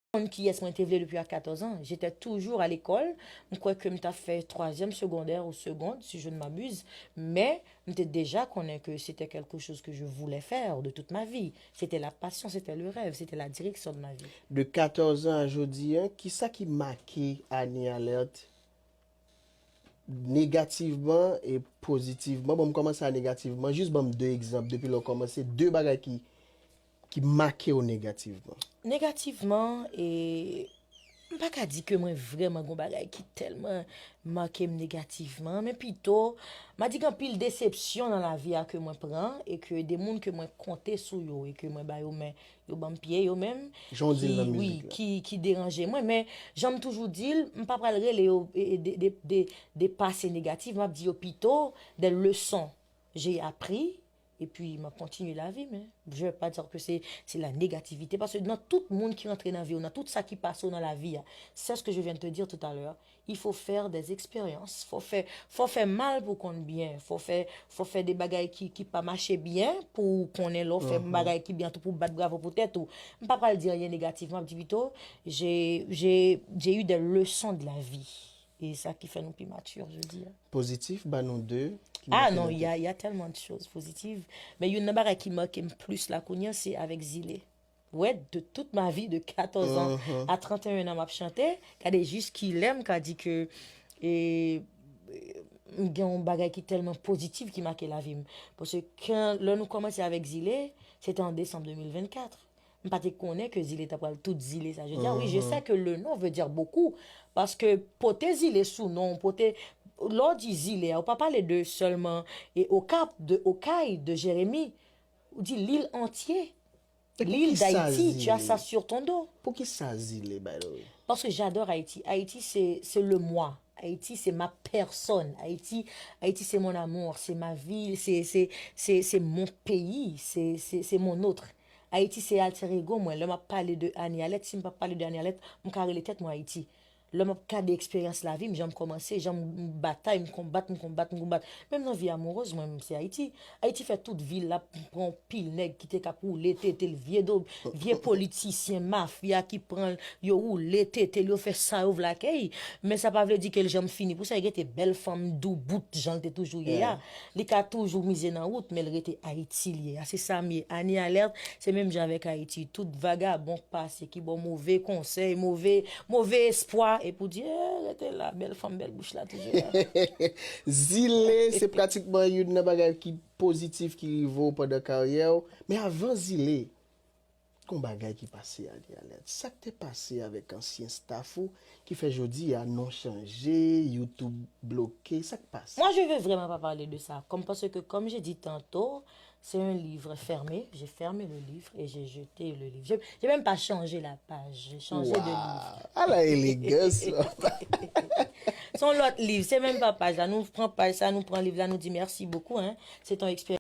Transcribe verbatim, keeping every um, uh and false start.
konn kiyès mwen te vle depi a katòz an. J'étais toujours à l'école. M kwè ke m t ap fè twazyèm segondè ou seconde, si je ne m'abuse. Men, m te deja konnen ke c'était quelque chose que je voulais faire de toute ma vie. C'était la passion, c'était le rêve, c'était la direction de ma vie. De katòz an a jodi a, kisa ki make Annie Alerte negativman e pozitivman? Bon, m kòmanse a negativman. Jis ban m de egzanp depi lè w kòmanse. De bagay ki, ki make w negativman. Negativman, e, m pa ka di ke mwen vrèman gon bagay ki tèlman make m negativman, men pito, m a di gen anpil desepsyon nan lavi a ke mwen pran e ke de moun ke mwen konte sou yo e ke mwen ba yo men, yo ban m pye yo menm, Jan w di l nan ki, wi, mizik la. Ki, ki deranje mwen. Men, jan m toujou di l, m pa pral rele yo, e, e, de, de, de, de pase negatif, m ap di yo pito des leçons. J'ai appris, et puis m ap kontinye lavi m, hein. Je vais pas dire que c'est, c'est la négativité, paske nan tout moun ki rantre nan vi w, nan tout sa ki pase w nan lavi a, c'est ce que je viens de te dire tout à l'heure, il faut faire des expériences. Fò fè, fò fè mal pou konn byen. Fò fè, fò fè de bagay ki, ki pa mache byen pou w konnen lè w fè bagay ki byen tou pou w bat bravo pou tèt ou. M pa pral di anyen negatif, m ap di pito, j'ai, j'ai, j'ai eu des leçons de la vie. E sa ki fè nou pi mature jodi a. Pozitif, ba nou de ki make nou pi. Ah non, il y a, il y a tellement de choses positives. Men youn nan bagay ki make m plis la kounye a, se avèk Zile. Ouais, de toute ma vie, de katòz an a trant et un an, m ap chante. Gade jis kilè m ka di ke, e, m gen yon bagay ki tèlman pozitif ki make lavi m. Paske lè nou kòmanse avèk Zile, se te an desanm de mil vennkat. M pa te konnen ke Zile ta pral tout Zile sa. Je dis, ah oui, je sais que le nom veut dire beaucoup. Paske pote Zile sou non, pote, lè w di Zile a, ou pa pale de sèlman e Okap, de Okay, de Jeremi. Ou di l'île entière. L'île d'Haïti, tu as ça sur ton dos. Poukisa Zile, by the way? Parce que j'adore Haïti. Haïti, c'est, c'est le moi. Haïti, c'est ma personne. Haïti, Haïti, c'est mon amour, c'est ma vie, c'est, c'est, c'est, c'est mon pays, c'est, c'est, c'est mon autre. Ayiti se alter ego mwen. Lè m ap pale de Annie Alerte, si m pa pale de Annie Alerte, m ka rele tèt mwen Ayiti. Lè m ap gade eksperyans lavi m, jan m kòmanse, jan m batay, m konbat, m konbat, m konbat. Menm nan vi amourèz mwen, m se Ayiti. Ayiti fè tout vi l ap pran yon pil nèg ki te k ap woule tete l, vye do, vye politisyen mafya ki pran l, yo woule tete l, yo fè sa yo vle ak li. Men sa pa vle di ke l janm fini pou sa, li rete bèl fanm doubout jan l te toujou ye a. Li ka toujou mize nan wout, men l rete Ayiti l ye a. Se sa m ye. Annie Alerte, se menm jan avèk Ayiti. Tout vagabon k pase, ki ba w move konsèy, move, move espwa, epi w di, eh, rete la, bèl fanm, bèl bouch la toujou la. Zile, se pratikman youn nan bagay ki pozitif ki rive w pandan karyè w. Men avan Zile, gon bagay ki pase Annie Alerte. Sa k te pase avèk ansyen staff ou ki fè jodi a non chanje, YouTube bloke, sa k pase? Moi, je veux vraiment pas parler de ça. Comme, parce que, comme j'ai dit tantôt, c'est un livre fermé. J'ai fermé le livre et j'ai jeté le livre. J'ai, j'ai même pas changé la page. J'ai changé de livre. Waw! Ala elegans, papa! Se yon lòt liv. Se menm pa paj la. Nou pran paj sa, nou pran liv la, nou di merci beaucoup, hein. C'est ton expérience.